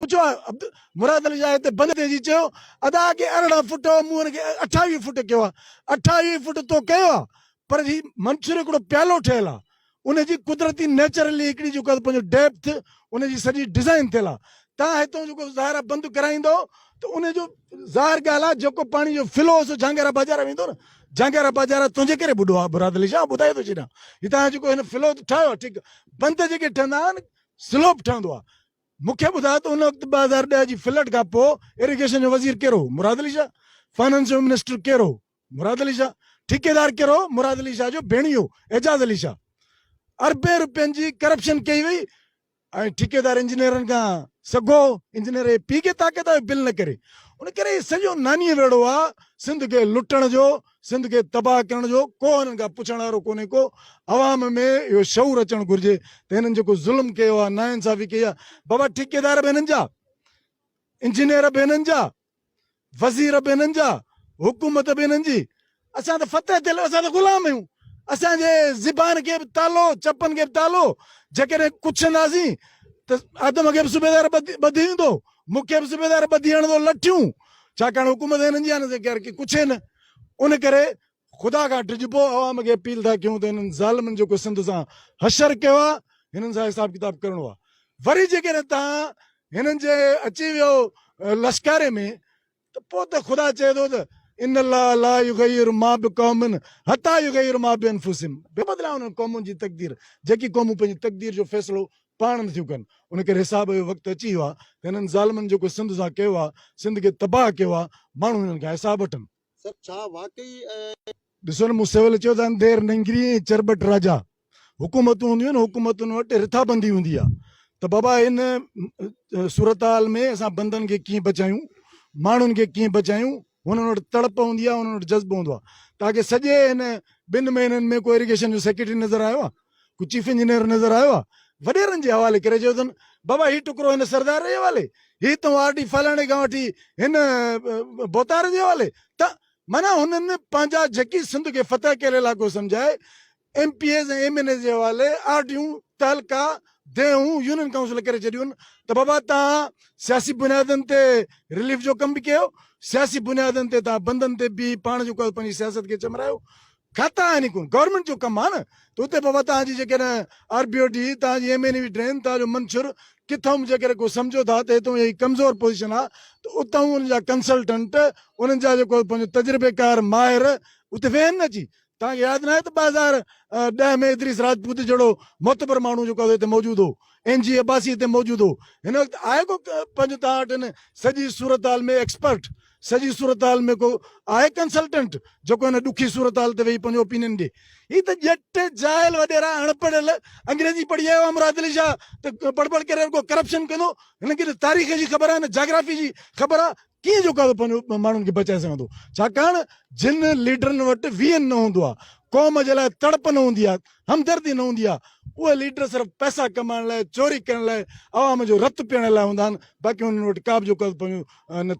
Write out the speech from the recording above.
پڇيو آهي مراد علي شاهه هتي بند تي جي چيو ادا اڳي 18 فٽ هو مون ان کي 28 فٽ ڪيو آهي 28 فٽ تو ڪيو آهي پر هي منڇر هڪڙو پيالو ٺهيل آهي ان جي قدرتي نيچرلي هڪڙي جيڪو آهي پنهنجو ڊيپٿ ان جي سڄي ڊزائين ٿيل آهي تان هتو جيڪو ظاهر آهي بند ڪرائيندو ته ان جو ظاهر ڳالهه آهي جيڪو پاڻي جو فلو سو جهانگيرا بازار ويندو نه جهانگيرا بازار تنهنجي ڪري ٻڏو آهي مراد علي شاهه ٻڌائي ٿو ڇڏيان هتان جيڪو هن فلو ٺاهيو آهي ٺيڪ بند جيڪي ٺهندا آهن سلوپ ٺهندو آهي مون کي ٻڌاء ته ان وقت 2010 جي فلڊ کان پوء اريگيشن جو وزير ڪير هو؟ مراد علي شاهه. فنانس جو منسٽر ڪير هو؟ مراد علي شاهه. ٺيڪيدار ڪير هو؟ مراد علي شاهه جو ڀيڻيو اعجاز علي شاهه. اربين روپين جي ڪرپشن ڪئي وئي ۽ ٺيڪيدار انجنيئرن کان سگهو انجنيئر جي پيء کي طاقت آهي بل نه ڪري. ان ڪري هي سڄو نانيء ويڙهو آهي سنڌ کي لٽڻ جو سنڌ کي تباهه ڪرڻ جو ڪو هنن کان پڇڻ وارو ڪونهي ڪو عوام ۾ اهو شعور اچڻ گهرجي ته هنن جيڪو ظلم ڪيو آهي ناانصافي ڪئي آهي بابا ٺيڪيدار به هنن جا انجنيئر به هنن جا وزير به هنن جا حڪومت به هنن جي اسان ته فتح ٿيل اسان ته غلام آهيون اسان جي زبان کي به تالو چپن کي به تالو جيڪڏهن ڪڇنداسين ته آدم کي به صوبيدار ٻڌي ويندو مون کي به صوبيدار ٻڌي هڻندو لٺيون، ڇاڪاڻ حڪومت هنن جي آهي نه ڪير ڪي ڪڇي نه، ان ڪري خدا کان ڊڄبو، عوام کي اپيل ٿا ڪيون ته هنن ظالمن جيڪو سنڌ سان حشر ڪيو آهي هنن سان حساب ڪتاب ڪرڻو آهي، وري جيڪڏهن توهان هنن جي اچي ويو لشڪاري ۾ ته پوء ته خدا چئي ٿو ته ان الله لا يغير ما بقوم حتي يغير ما بانفسهم بي بدلائي انهن قومن جي تقدير جيڪي قومون پنهنجي تقدير جو فيصلو پاڻ نٿيون ڪن ان ڪري حساب جو وقت اچي ويو آهي ته هنن ظالمن جيڪو سنڌ سان ڪيو آهي سنڌ کي تباهه ڪيو آهي ماڻهو هنن کان حساب وٺن. سر ڇا واقعي. ڏسو نه مون سول چيو ته انڌير ننگري ۽ چرٻٽ راجا حڪومتون هونديون آهن حڪومتن وٽ رٿابندي هوندي آهي ته بابا ان صورتحال ۾ اسان بندن کي ڪيئن بچايون ماڻهن کي ڪيئن بچايون هنن وٽ تڙپ هوندي آهي هنن وٽ جذبو هوندو آهي تاڪه سڄي هن ٻن مهينن ۾ ڪو اريگيشن جو سيڪريٽري نظر آيو آهي ڪو چيف انجنيئر نظر آيو آهي وڏيرن جي حوالي ڪري چيو اٿن بابا هي ٽڪرو هن سردار جي حوالي هي تون آر ڊي فلاڻي کان وٺي هن بوتار جي حوالي ته معنيٰ هنن پنهنجا جيڪي سنڌ کي فتح ڪيل علائقو سمجهائي M P As ۽ M N As جي حوالي آر ڊيون، تعلقا، ديهون، يونين ڪائونسل ڪري ڇڏيون ته بابا توهان سياسي بنيادن تي رليف جو ڪم به ڪيو، سياسي بنيادن تي توهان بندن تي بيهي پاڻ جيڪو آهي پنهنجي سياست کي چمرايو. کاتا آهن ئي ڪونه، گورنمينٽ جو ڪم آهي نه ته اتي بابا توهان جي جيڪڏهن آر بي او ڊي، توهان جي ايم اين وي ڊرين، توهان جو منڇر ڪٿئون به جيڪڏهن ڪو سمجهو ٿا ته هتئون هي ڪمزور پوزيشن آهي ته اتئون انهن جا ڪنسلٽنٽ، انهن جا جيڪو پنهنجو تجربيڪار ماهر اتي ويهن نه اچي توهان کي ياد ناهي ته 2010 ۾ ادريس راجپوت جهڙو معتبر ماڻهو جيڪو آهي هتي موجود هو، اين جي عباسي هتي موجود هو، هن وقت آهي ڪو پنهنجو توهان وٽ هن سڄي صورتحال ۾ ايڪسپرٽ، سڄي صورتحال ۾ ڪو آهي ڪنسلٽنٽ جيڪو هن ڏکي صورتحال تي ويهي پنهنجو اوپينين ڏي. هي ته ڄٽ، جاهل وڏيرا، اڻ پڙهيل، انگريزي پڙهي آيو آهي مراد علي شاهه ته بڙبڙ ڪري رڳو ڪرپشن ڪندو، هن کي نه تاريخ جي خبر آهي نه جاگرافي جي خبر آهي، ڪيئن جو ڪو پنهنجو ماڻهن کي بچائي سگهندو ڇاڪاڻ جن ليڊرن وٽ ويهن نه هوندو آهي قوم جي لاء تڙپ نه هوندي آهي همدردي نه هوندي آهي اهي ليڊر صرف پئسا ڪمائڻ لاء چوري ڪرڻ لاء عوام جو رت پيئڻ لاء هوندا آهن باقي انهن وٽ ڪا به جو ڪو پنهنجو نه.